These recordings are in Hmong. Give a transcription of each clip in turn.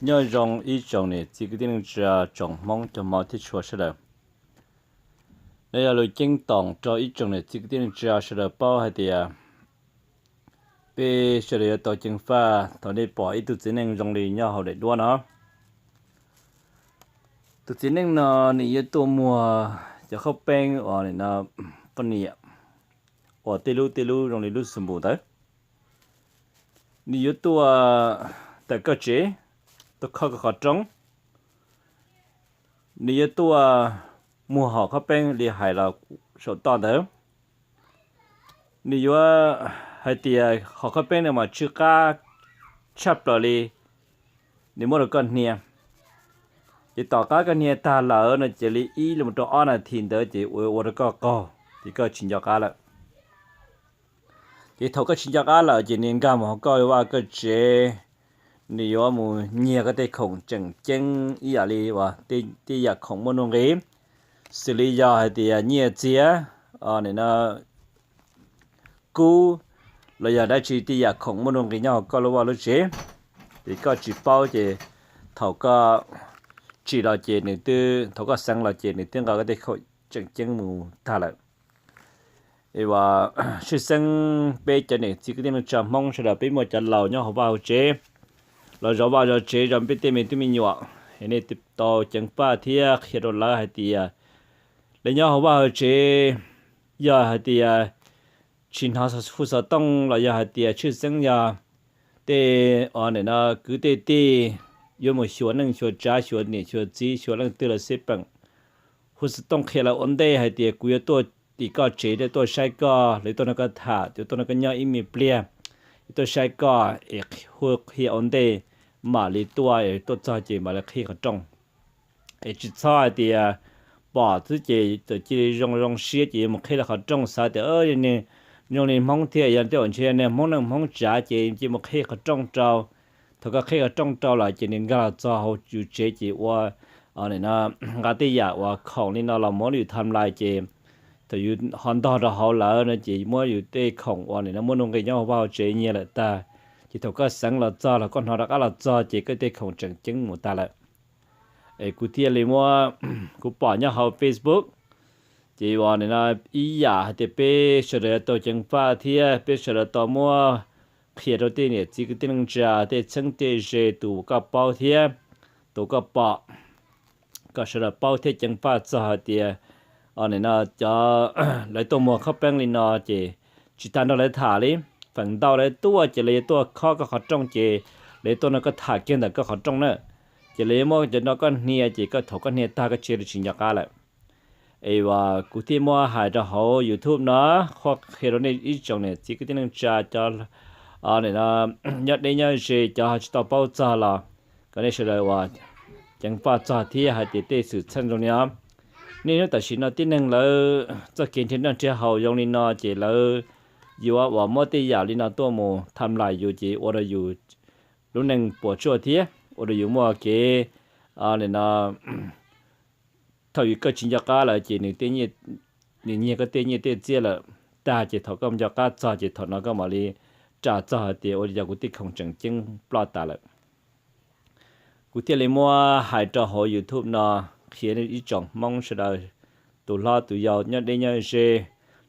Nyob zoo ib tsoom niam txiv kwv tij neej tsa, tsoom Hmoob cov hmov thiab tshua sawv daws. No yog lus ceeb toom rau ib tsoom niam txiv kwv tij neej tsa sawv daws paub hais tias peb sawv daws yuav tau ceev faj thaum nej pom ib tug txiv neej zoo li nyob hauv daim duab no. Tus txiv neej no nws yuav tuaj muag cov khaub peeb uas poj niam uas tej lub tej lub zoo li lub xu npus ntawd. Nws yuav tuaj tawm koj tsev, tuaj khob koj qhov rooj. Nws yuav tuaj muag hom khaub peeb li hais los saum toj ntawd. Nws yuav hais tias hom khaub peeb no mas tsw qab tshaj plaws li, nws muab rau koj hnia. Ces tom qab koj hnia tag lawm no ces li ib los rau ob nas this ntawd ces ua ua rau koj qaug ces koj tsis nco qab lawm. Ces thaum koj tsis nco qab lawm ces nws nkag mus hauv koj vaj koj tsev, nws yuav mus nyiag koj tej khoom tseem ceeb ib yam li uas tej yam khoom muaj nuj nqis, xws li yog hais tias nyiaj txiag, nim no kub, los yog dab tsi tej yam khoom muaj nuj nqis nyob hauv koj lub vaj lub tsev. Ces koj tsis paub ces thaum koj tsim los ces nws twb, thaum koj xeev los ces nws twb nqa koj tej khoom tseem ceeb mus tag lawm. Es tshwj xeeb peb cov niam txiv kwv tij neej tsa Hmoob sawv daws peb muaj cov laus nyob hauv vaj hauv tsev, los zov vaj zov tsev zov peb tej me tub me nyuam, es nej tau ceev faj thiab qhia rau lawv hais tias lawv nyob hauv vaj hauv tsev yog hais tias tsis hnov hu xov tooj los yog hais tias tshwj xeeb yog tej, nim no kwv tej tij yuav mus xyuas neej xyuas tsav xyuas niam xyuas txiv xyuas leej twg los xij peem, hu xov tooj qhia lawv ua ntej hais tias kuv yuav tuaj tim koj tsev thiab tuaj saib koj, lawv tuaj nrog koj tham, yuav tuaj nrog koj nyob ib me pliag, yuav tuaj saib koj, es hu qhia ua ntej mam li tuaj, es tuaj txog ces mam li qhib qhov rooj. Es tsis txhob hais tias pom xwb ces txawm cia li zoo zoo siab ces yuav mus qhib lawv qhov rooj xav tias zoo li Hmoob thiab, yog tej uas ntshe Hmoob neej Hmoob tsav ces cia mus qhib qhov rooj rau. Thaum koj qhib qhov rooj rau lawm ces nws nkag los txog hauv yus tsev ces ua, nim no nqa tej yam uas khoom li no los muab yus tham lais ces thaum yus ho ntog rau hauv lawm no ces muab yus tej khoom uas nim no muaj nuj nqis nyob hauv vaj hauv tsev nyiag lawm tag. Ces thaum koj xeev los txog los koj hnov rov qab los txog ces koj tej khoom tseem ceeb mus tag lawm. Es kuv thiaj li muab, kuv pom nyob hauv Facebook, ces uas nim no ib yam hais tias peb sawv daws yuav tau ceev faj thiab peb sawv daws tau muab qhia rau tej niam txiv kwv tij neej tsa, tej txheeb tej ze, tus koj paub thiab tus koj pom, kom sawv daws paub thiab ceev faj txog hais tias nim no cov lawv tuaj muag khob peeb li no ces tsis tas nrog lawv tham li, feem ntau lawv tuaj ces lawv yuav tuaj khob koj qhov rooj ces lawv yuav tuaj nrog koj tham kiag ntawm koj qhov rooj na. Ces lawv yuav muab cov no koj hnia ces koj thaum koj hnia tag koj cia li tsis nco qab lawm. Es uas kuv thiaj muab hais rau hauv YouTube no, qhuab qhia rau nej ib tsoom niam txiv kwv tij neej tsa cov nyob deb nyob ze cov ho tsis tau paub txog los kom nej sawv daws uas ceev faj txog thiab hais tias tej xwm txheej zoo li no. Niaj hnub tam sim no tib neeg lawv txoj kev nrhiav noj nrhiav haus zoo li no ces lawv yuav uas muab tej yam li no tuaj mus tham lais yus ces ua rau yus lub neej puas tsuaj thiab ua rau yus muaj kev, nim no thaum yus koj tsis nco qab lawm ces nws nyiag koj tej nyiaj tej txiaj lawm tag ces thaum koj nco qab txog ces thaum no koj mam li ras txog hais tias ua li cas kuv tej khoom tseem ceeb ploj tas lawm. Kuv thiaj li muab hais rau hauv YouTube no qhia ib tsoom Hmoob sawv daws, tus hlob tus yau nyob deb nyob ze,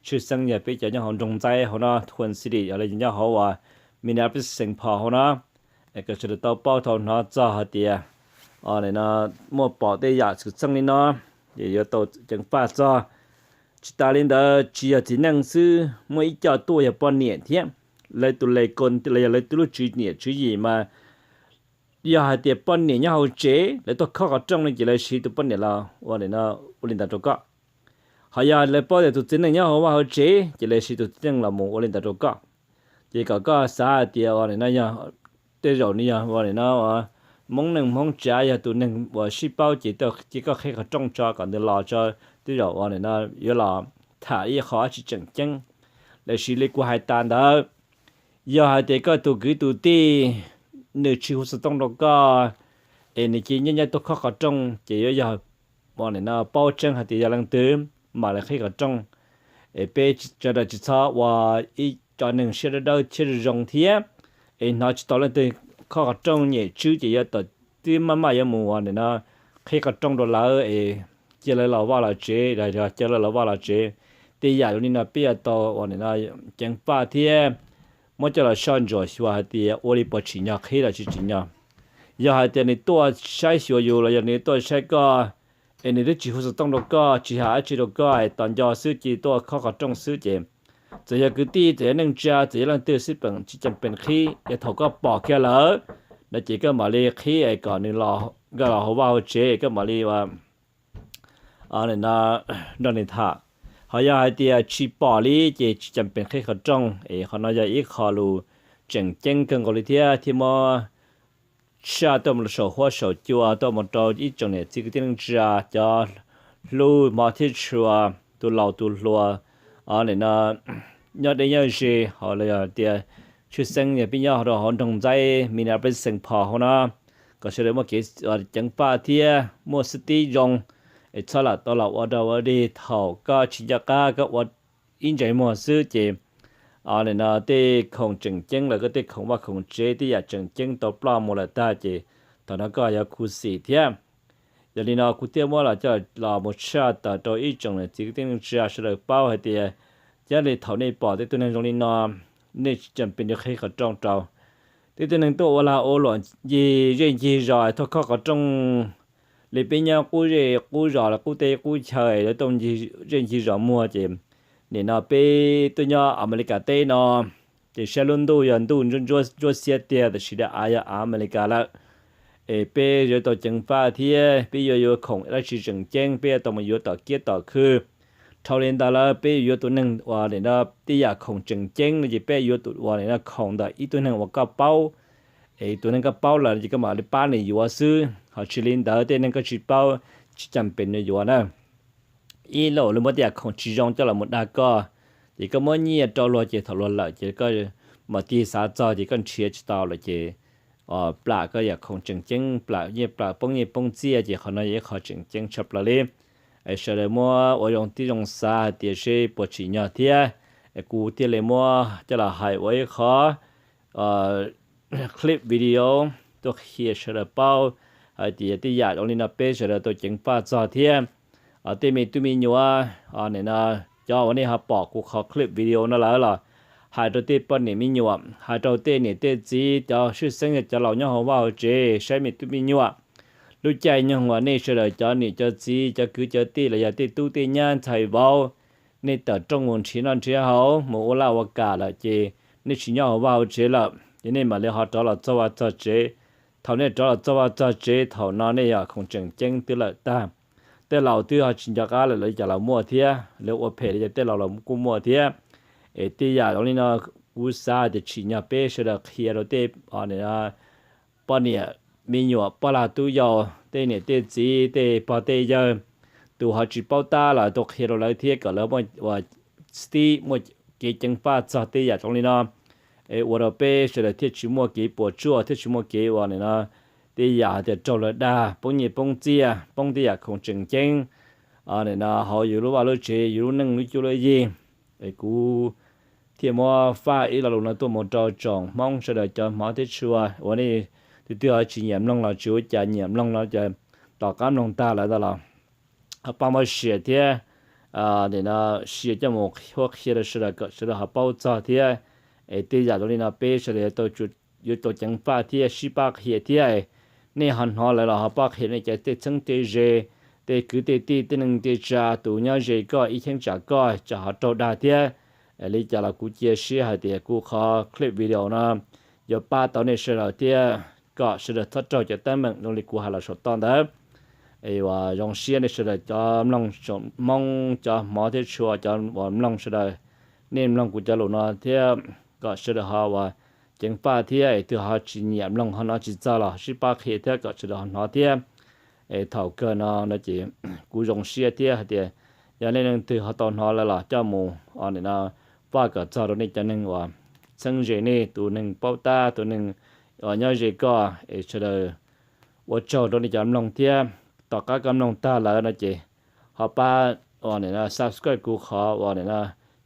tshwj xeeb yog peb cov nyob hauv nroog ntxaib hauv no, Twin City, yog li nyob hauv uas Minneapolis, Saint Paul hauv no, es kom sawv daws tau paub tau hnov txog hais tias muaj pom tej yam xwm txheej li no, ces yuav tau ceev faj txog. Tsis tas li ntawd tsis yog txiv neej xwb, muaj ib co tuaj yog poj niam thiab. Lawv tus les ko los yog lawv tus lub tswv niam tswv yim mas yog hais tias poj niam nyob hauv tsev lawv tuaj khob qhov rooj no ces lawv siv tus poj niam los ua li ntawd rau koj. Ho yog lawv paub tias tus txiv neej nyob hauv vaj hauv tsev ces lawv siv tus txiv neej los mus ua li ntawd rau koj. Ces kom koj xav hais tias ua li no yog tej zaum nws yog ua li no Hmoob neej Hmoob tsav yog tus neeg uas sib paub ces cia koj qhib qhov rooj tso kom nws los tso, tej zaum ua li no yuav los tham ib qho dab tsi tseem ceeb. Lawv siv li kuv hais tas ntawd, yog hais tias koj tus kwv tus tij nws tsis hu xov tooj rau koj, es nws cia nyob nyob tuaj khob qhov rooj ces yuav yog ua li no paub tseeb hais tias yog leej twg mam li qhib qhov rooj. Es peb sawv daws tsis txhob ua ib co neeg siab dawb dawb siab zoo zoo thiab, es hnov tsis tau leej twg khob qhov rooj nyem tswb ces yuav tau twb maj maj yuav mus ua nim no qhib qhov rooj rau lawv es cia lawv los vaj los tsev, los yog cia lawv los vaj los tsev. Tej yam zoo li no peb yuav tau ua nim no ceev faj thiab muab coj los soj ntsuam xyuas hais tias ua li puas tsim nyog qhib los tsis tsim nyog. Yog hais tias nws tuaj saib xyuas yus los yog nws tuaj saib koj es nws twb tsis hu xov tooj rau koj, tsis hais dab tsi rau koj, tos nco xwb ces tuaj khob qhov rooj xwb ces txawm yog kwv tij, txawm yog neej tsa, txawm yog leej twg xwb peem tsis cam pees qhib. Es thaum koj pom kiag lawm no ces koj mam li qhib es kom nws los, nkawd los hauv vaj hauv tsev, koj mam li ua nrog nws tham. Ho yog hais tias tsis pom li ces tsis cam pees qhib qhov rooj. Es qhov no yog ib qho lus tseem ceeb kawg nkaus li thiab, thiab muab tshaj tuaj mus saum huab saum cua tuaj mus rau ib tsoom niam txiv kwv tij neej tsa, cov hlub hmov thiab tshua, tus laus tus hluas, nim no nyob deb nyob ze, ho los yog tias tshwj xeeb yog peb nyob rau hauv nroog Ntxaib Minneapolis Saint Paul hauv no, kom sawv daws muaj kev ceev faj thiab muaj xub tib zoo, es txhob lam tau los ua rau ua dig thaum koj tsis nco qab koj ua ib ntsais muag xwb ces nim no tej khoom tseem ceeb los koj tej khoom vaj khoom tsev tej yam tseem ceeb tau ploj mus lawm tag ces thaum no koj yuav khuv xim thiab. Yog li no kuv thiaj muab los coj los mus tshaj tawm rau ib tsoom niam txiv kwv tij neej tsa sawv daws paub hais tias, yog li thaum nej pom tej tug neeg zoo li no, nej tsis cam pees yuav qhib qhov rooj rau. Tej tug neeg tuaj ua lag ua luam ncig zej ncig zos thov khob qhov rooj li peb nyob qub zej qub zos los qub teb qub chaw lawv tuaj ncig zej ncig zos muag ces nim no peb tuaj nyob Amelikas teb no ces saib lub ntuj yog ntuj ntsuab xiab tiag, tam sim no av yog av Amelikas lawm. Es peb yuav tau ceev faj thiab peb yuav yuav khoom dab tsi tseem ceeb peb yuav tau mus yuav tom kiab tom khw. Dhau li ntawd lawm peb yuav yuav tus neeg uas nim no tej yam khoom tseem ceeb no ces peb yuav tus uas nim no khoom ntawm ib tug neeg uas koj paub. Es tus neeg koj paub lawm ces koj mam li pab nws yuav xwb, ho tsis li ntawd tej neeg koj tsis paub tsis cam pees nws yuav na. Ib los lawv muab tej yam khoom tsis zoo coj los mus dag koj, ces koj muab nyiaj rau luag ces thaum luag lawm ces koj mam tig xav txog ces koj nrhiav tsis tau lawm ces plam koj yam khoom tseem ceeb, plam nyiaj plam poob nyiaj poob txiaj, ces qhov no yog ib qho tseem ceeb tshaj plaws li. Es sawv daws muab ua zoo tib zoo xav hais tias seb puas tsim nyog thiab. Es kuv thiaj li muab coj los hais ua ib qho clip video tuaj qhia sawv daws paub hais tias tej yam zoo li no peb sawv daws tau ceev faj txog thiab. Tej me tub me nyuam, nim no cov uas nej ho pom kuv qhov clip video no lawm los hais rau tej poj niam me nyuam, hais rau tej niam tej txiv, cov sib xeeb yog cov laus nyob hauv vaj hauv tsev saib me tub me nyuam. Lub caij nyoog uas nej sawv daws cov niam cov txiv cov kwv cov tij los yog tej tub tej nyab ntxhais vauv, nej tawm rooj mus nrhiav noj nrhiav haus mus ua laj ua kam lawm ces nej tsis nyob hauv vaj hauv tsev lawm ces nej mam li ho rov los txog vaj txog tsev. Thaum nej rov los txog vaj txog tsev thaum no nej yog khoom tseem ceeb twb lawm tag. Tej laus twb ho tsis nco qab lawm, lawv cas los muaj thiab, lawv ua phem li cas tej laus los kuj muaj thiab. Es tej yam zoo li no kuv xav tias tsim nyog peb sawv daws qhia rau tej poj niam me nyuam poj lag tub yau, tej niam tej txiv tej pog tej yawg, tus ho tsis paub tab los tau qhia rau lawv thiab kom lawv muaj ua tib muaj kev ceev faj txog tej yam zoo li no. Es ua rau peb sawv daws thiaj tsis muaj kev puas tsuaj thiab tsis muaj kev ua nim no tej yam hais tias raug lawv dag poob nyiaj poob txiaj poob tej yam khoom tseem ceeb nim no hauv yus lub vaj lub tsev yus lub neej lub cuab lub yig. Es kuv thiaj muab faj ib lo lus no tuaj mus rau tsoom Hmoob sawv daws cov hmov thiab tshua uas nej twb twb ho tsis nyiam mloog los tsis ua cas, nyiam mloog no ces tom qab mloog tag lawm ntag los ho pab muab share thiab nim no share coj mus qhuab qhia rau sawv daws kom sawv daws ho paub txog thiab. Es tej yam zoo li no peb sawv daws yuav tau ceev faj thiab sib pab qhia thiab. Nej ho hnov lawm los ho pab qhia nej cov tej txheeb tej ze, tej kwv tej tij tej neej tej tsa, tus nyob ze koj ib cheeb tsam koj tsam ho raug dag thiab. Li cas los kuv cia siab hais tias kuv qhov clip video no yuav pab tau nej sawv daws thiab kom sawv daws txhob raug cov teeb meem zoo li kuv hais los saum toj ntawd. Es uas zoo siab nej sawv daws cov mloog tsoom Hmoob cov hmov thiab tshua cov uas mloog sawv daws, nej mloog kuv cov lus no thiab kom sawv daws ho uas ceev faj thiab, es twg ho tsis nyiam mloog ho hnov tsis txog los sib pab qhia thiab kom sawv daws ho hnov thiab. Es thaum kawg no no ces kuv zoo siab thiab hais tias yog nej leej twg ho tau hnov lawm los coj mus nim no faj kom txog rau nej cov neeg uas txheeb ze nej, tus neeg paub tab, tus neeg uas nyob ze koj, es sawv daws ua tsaug rau nej cov mloog thiab. Tom qab koj mloog tag lawm no ces ho pab uas nim no subscribe kuv qhov uas nim no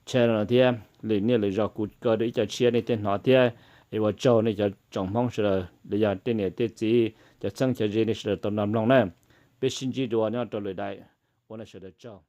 channel no thiab, lwm niaj lwm zaus kuv kaw rau ib co tshiab nej thiaj hnov thiab. Es ua tsaug nej cov tsoom Hmoob sawv daws los yog tej niam tej txiv, cov txheeb cov ze nej sawv daws tau nrog mloog na. Peb sib ntsib dua nyob rau lwm daim, ua nej sawv daws tsaug.